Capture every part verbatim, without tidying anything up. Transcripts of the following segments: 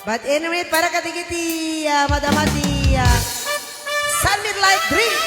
But anyway, para kadagiti, ah, madama ti, ah, San Midnight Drink.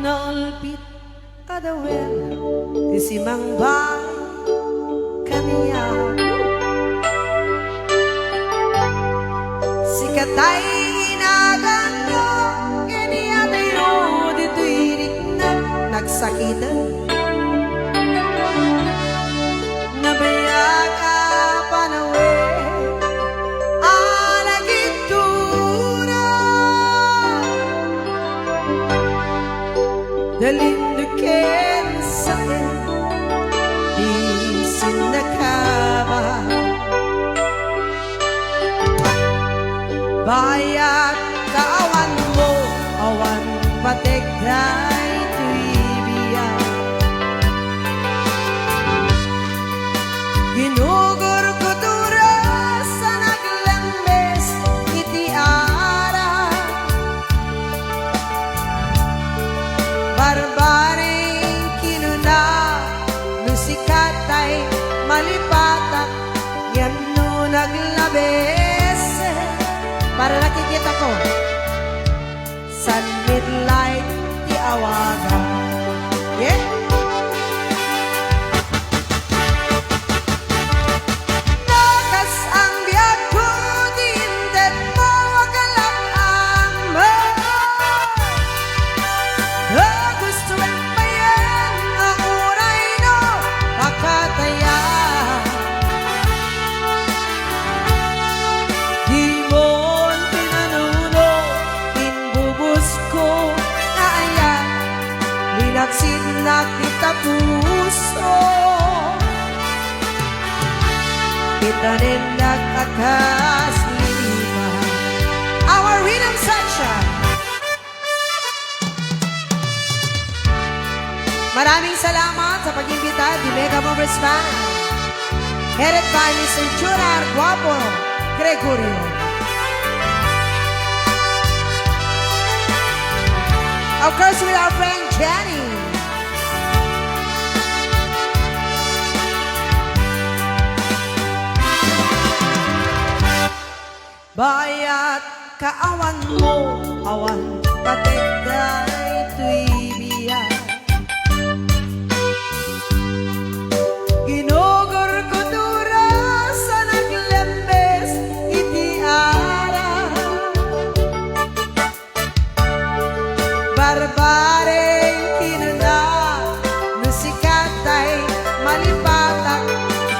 Nalpit a dawel ti simangbay kaniak. Sika tay inaganyo, ken iyatayno ditoy rikna nagsakiten. Nabayag a panawen a nagidura. Nalinteg ken sakit ti sinnakaba. Bayat ta awanmo, awan batek daytoy biag. Ginugurko ti oras a naglembes iti ara. Barbareng kinuna, no sika tay malipatak, ngem no naglabes. Para nakikita ko. San Midnight ti awagak. Yeah? Nakas-ang biagko ti inted mo, agalak-ang mo. Gusto en payen nga uray no pakataya. Dimon pinanuno, inbubusko nga ayat, linaksidnak dita puso. Itanendak a kas lima. Our rhythm section. Maraming salamat sa pag-imbita, the Mega Movers Band, headed by Mister Junar Guapo Gregorio. Of course, with our friend Jenny. Bayat ka awan mo, awan batek daytoy biag. Ginugurko ti oras a naglembes iti ara. Barbareng kinuna, no sika tay malipatak,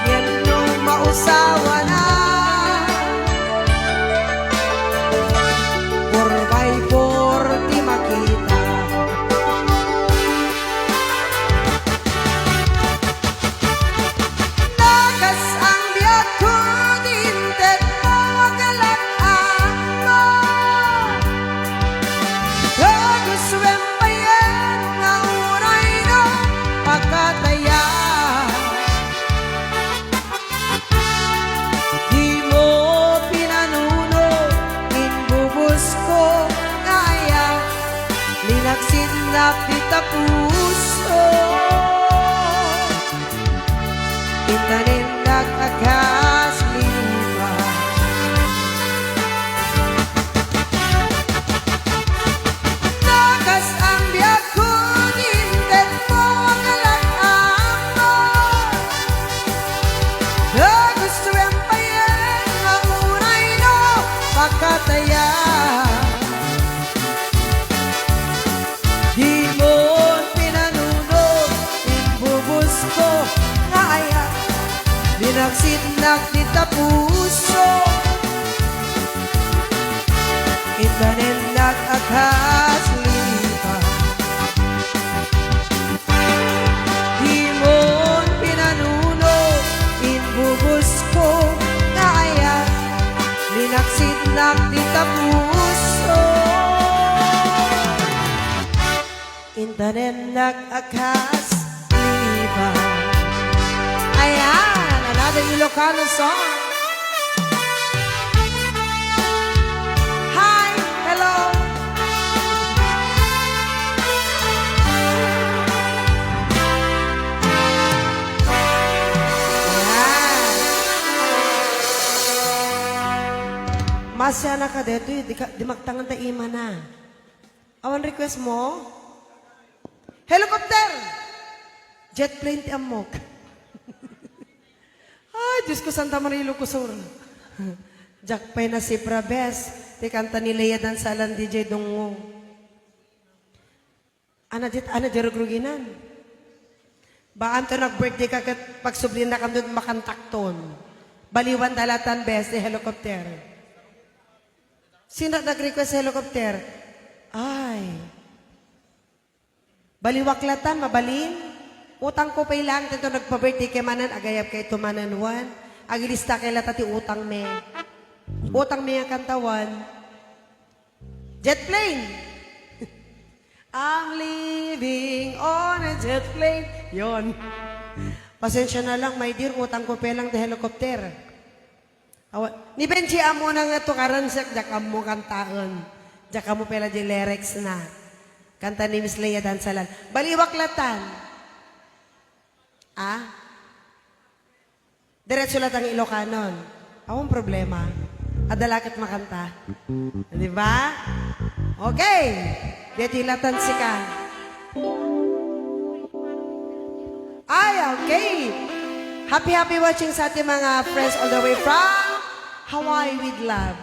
ngem no mausawana, four by four ti makita. Nakas-ang biagko ti inted mo, agalak-ang mo. Gusto en payen nga uray no pakataya. Dimo pinanuno, inbubusko nga ayat, linaksidnak dita puso. Intanendak a kas lima. Nakas-ang biagko ti inted mo, agalak-ang mo. Gusto en payen nga uray no pakataya. Dimon pinanuno, inbubusko nga ayat, linaksidnak dita puso. Intanendak a kas lima. Dimon pinanuno, inbubusko nga ayat, linaksidnak dita puso. Intanemnak a kas liba. Ayan, another Ilocano song. Hi! Hello! Ayan. Masianaka detoy, di ka, di magtangan ta imana. Awan request mo? Helicopter! Jet plane ti ammok. Ay, Diyos ko, Santa Maria Ilocosur. Diak pay nasipra, bes. Ti kanta ni Lea Dansalan, D J Dungog. Ana, jet, ana, jarugruginan. Baanto nag-birthday ka ket pagsublina kanto makantakton. Baliwan dalatan, bes, ti helicopter. Sino nag-request helicopter? Ay. Baliwak latan, mabalin. Utangko pay lang, dito nagpa-birthday kay manen, agayab kay to manen wan. Agilista kay lata ti utang me. Utang me nga kantawan. Jet plane! I'm living on a jet plane. Yon. Pasensya na lang, my dear, utangko pay lang ti helicopter. Awa, ni Benji ammo na nga tukaran siak, diak ammo kantaen. Diak ammo pay la di lyrics na. Kanta ni Miss Lea Dansalan. Baliwak latan. Ah? Diretso latan Ilocanon. Awan problema. Adda la ket makanta. Di ba? Okay. Deti latan sika. Ay, okay. Happy, happy watching sa ating mga friends all the way from Hawaii with love.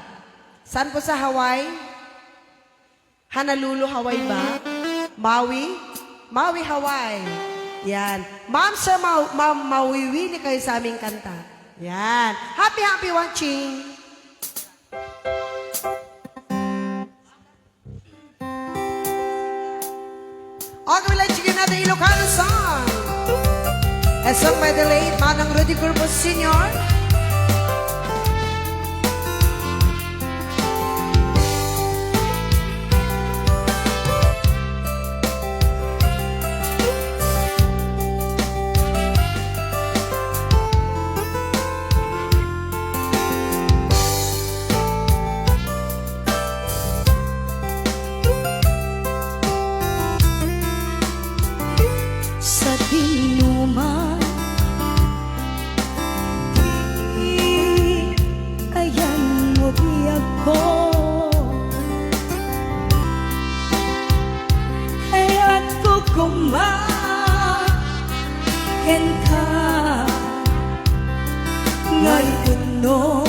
Saan po sa Hawaii? Honolulu, Hawaii ba? Maui? Maui, Hawaii. Yan. Ma'am, sir, ma- ma'am, mawiwili kayo sa aming kanta. Yan. Happy, happy watching. Okay, let's begin another Ilocano song. A song by the late Manong Rudy Curvo Senior. Sa tinuma ti ayan mo biagko, kayatko koma kenka nga ipudno.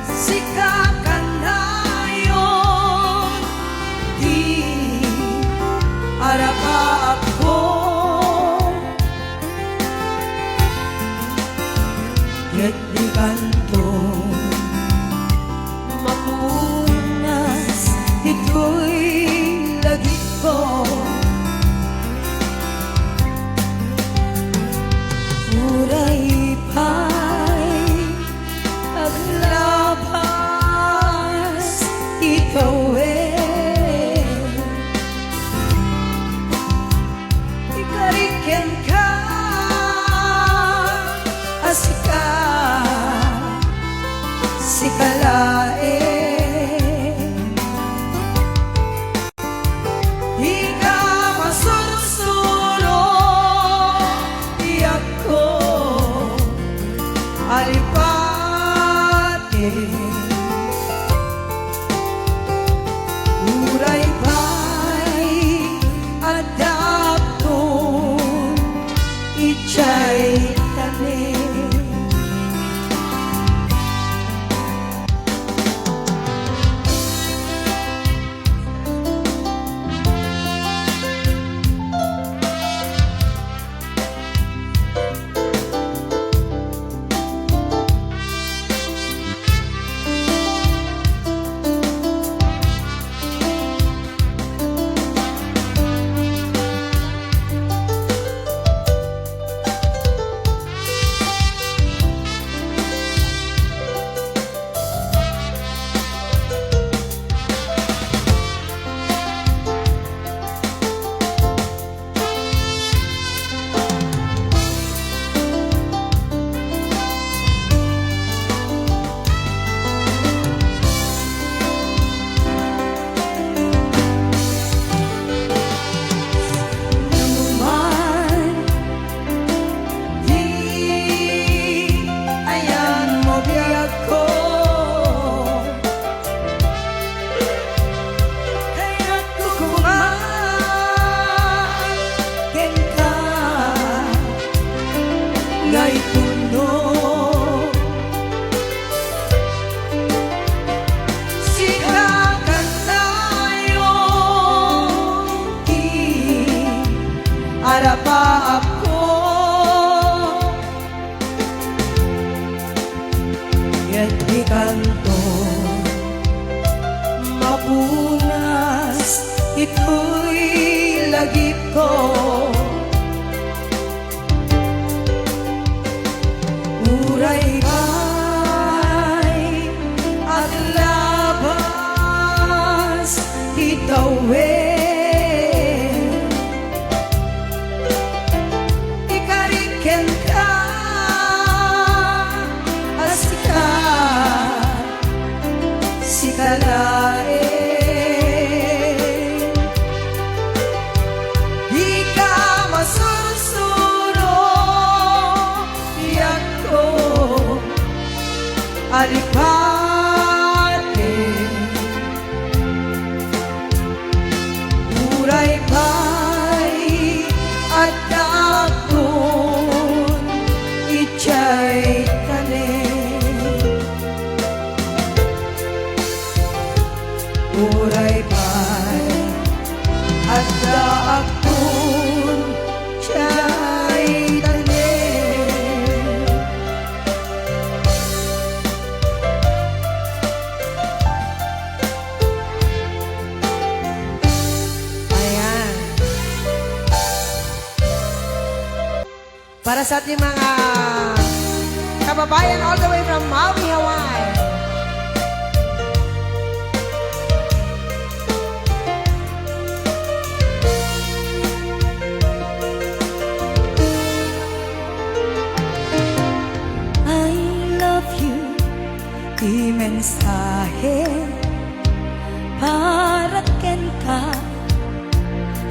Sika kanayon ti arakaapko, ket di kanto mapunas ditoy lagipko. Uray pay aglabas ti tawen, ikarik kenka a sika, sika laeng. Ika masursuro ti agko a lipati. Arapaapko, ket di kanto mapunas itoy lagipko. Uray pay aglabas ti tawen, ikarik kenka a sika, sika laeng. Dika masursuro, biagko, alipaten. Uray pay addaakon idiay tanem. Uray pay addaakon idiay tanem. Ayan. Para sa ating mga kababayan all the way from Maui, Hawaii. I love you. Ti mensahe para kenka,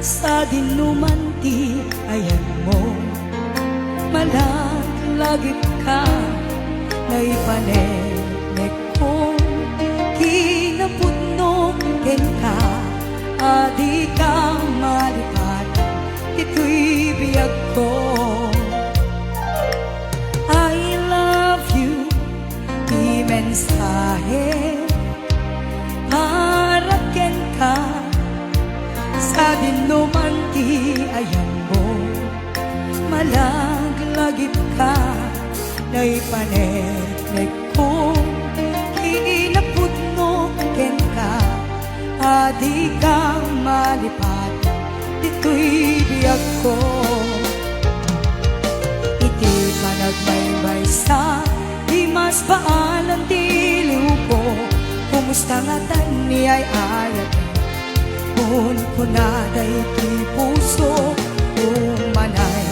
sadinoman ti ayanmo, malaglagipka, naipaneknekkon kinapudno kenka, a dika malipatan ditoy biagko. I love you. Ti mensahe para kenka, sadinoman ti ayanmo, malaglagipka, naipaneknekkon kinapudno kenka, a dika malipatan ditoy biagko. Iti panagmaymaysa, di mas baalan ti liwko. Kumusta ngatan ni ay-ayaten? Kunkuna daytoy puso, umanay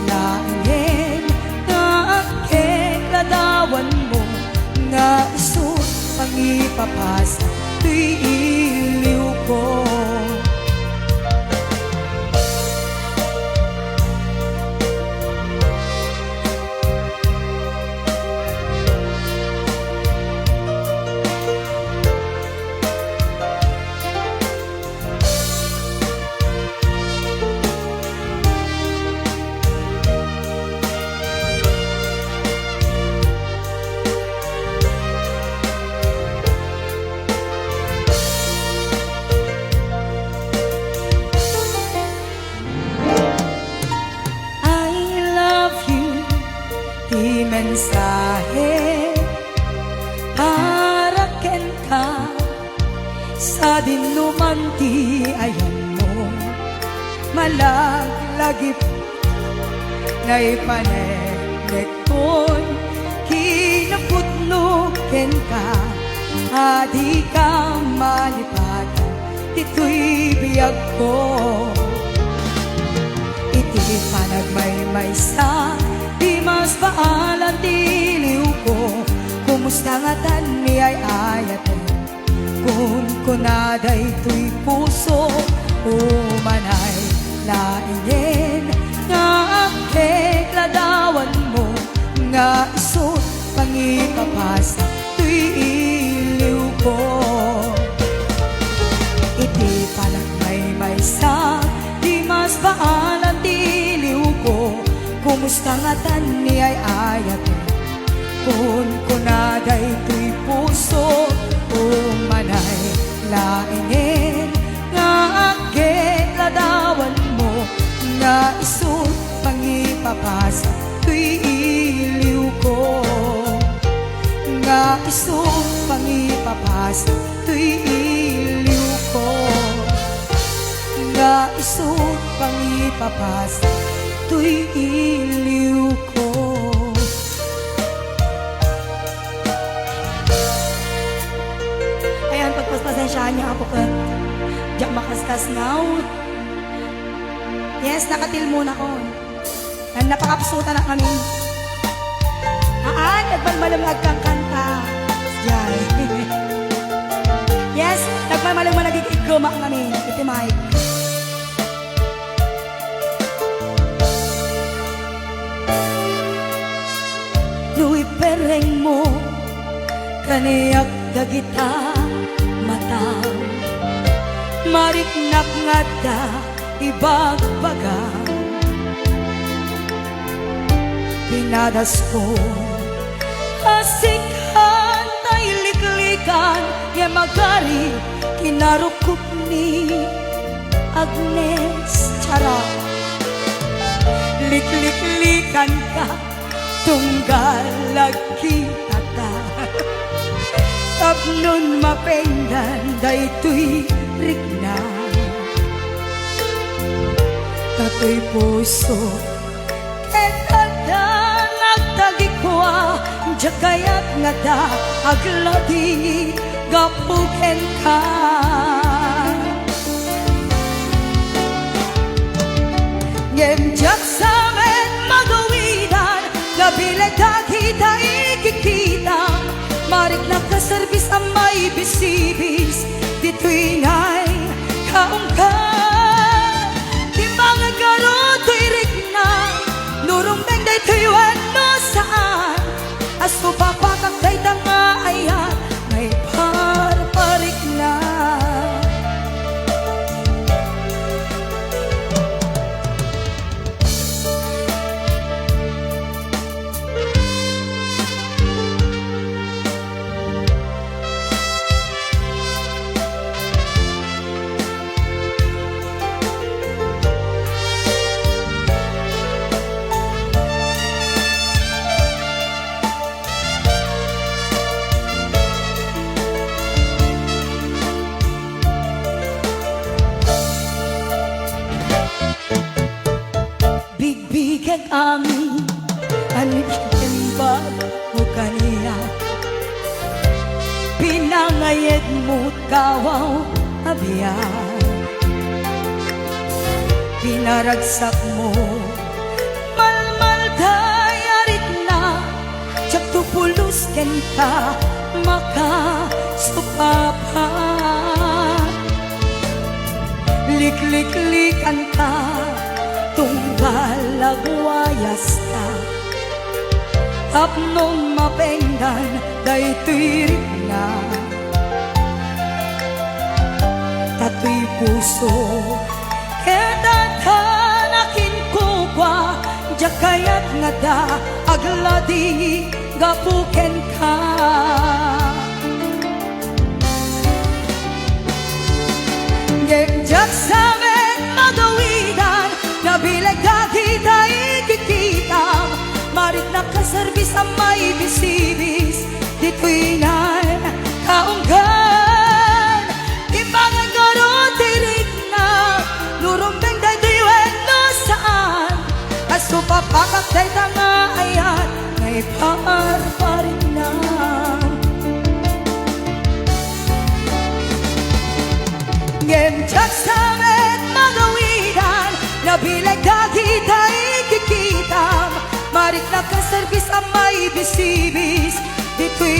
laengen nga agkekladawanmo, nga isu pangipapasa toy iliwko. I love you, ti mensahe para kenka, sadinoman ti ayanmo, malaglagip, naipaneknekkon kinapudno kenka, a dika malipatan ditoy biagko. Iti panagmaymaysa, di mas baalan ti liwko. Kumusta ngatan ni ay-ayaten? Kunkuna daytoy puso, umanay laengen nga agkekladawanmo, nga isu pangipapasa toy iliwko. Iti panagmaymaysa, di mas baalan ti liwko. Kumusta ngatan ni ay-ayaten? Kunkuna daytoy puso, umanay laengen nga agkekladawanmo, nga isu pangipapasa toy iliwko, nga isu pangipapasa toy iliwko, nga isu pangipapasa toy iliwko. Ayan, pagpaspasensyaan niyo ako ket diak makaskasngaw. Yes, nakatilmon ako. Nan napakapsutan na kami. Haan, nagmalmalem nga agkangkanta. Diyan. Yes, nagmalmalem nga nagigigema kami. Iti mic. No iperrengmo kaniak dagita matam, mariknak nga adda ibagbagam. Pinadasko a sika tay liklikan, ngem agari kinarukop ni Agnes. Charot. Likliklikanka tunggal agkitata. Tapnon mapengdan daytoy rikna. Daytoy puso ket adda nagtagikua, diak kayat nga adda agladingit gapu kenka. Ngem diak sa met magawidan, nabileg dagita ikikitam, mariknak a serbis a maibisibis, ditoy nay kaunggan. Timbangan ngarud toy rikna, no rumbeng daytoy wenno saan, a supapatak dayta nga ayat nga iparparikna. Bigbigek amin a naimbag mo kaniak. Pinangayed mo kawaw a biag. Pinaragsak mo malmalday a rikna. Diak to pulos kenka makasupapat. Likliklikanka tunggal agwayaska. Tapno mapengdan daytoy rikna. Daytoy puso ket adda nakinkukua, diak kayat nga adda agladingit gapu kenka. Ngem diak sa met magawidan, nabileg dagita ikikitam, mariknak a serbis a maibisibis, ditoy nay kaunggan. Timbangan ngarud ti rikna, no rumbeng daytoy wenno saan, a supapatak dayta nga ayat nga iparparikna. Ngem diak sa met magawidan, nabileg dagita ikikitam, mariknak a serbis a maibisibis, ditoy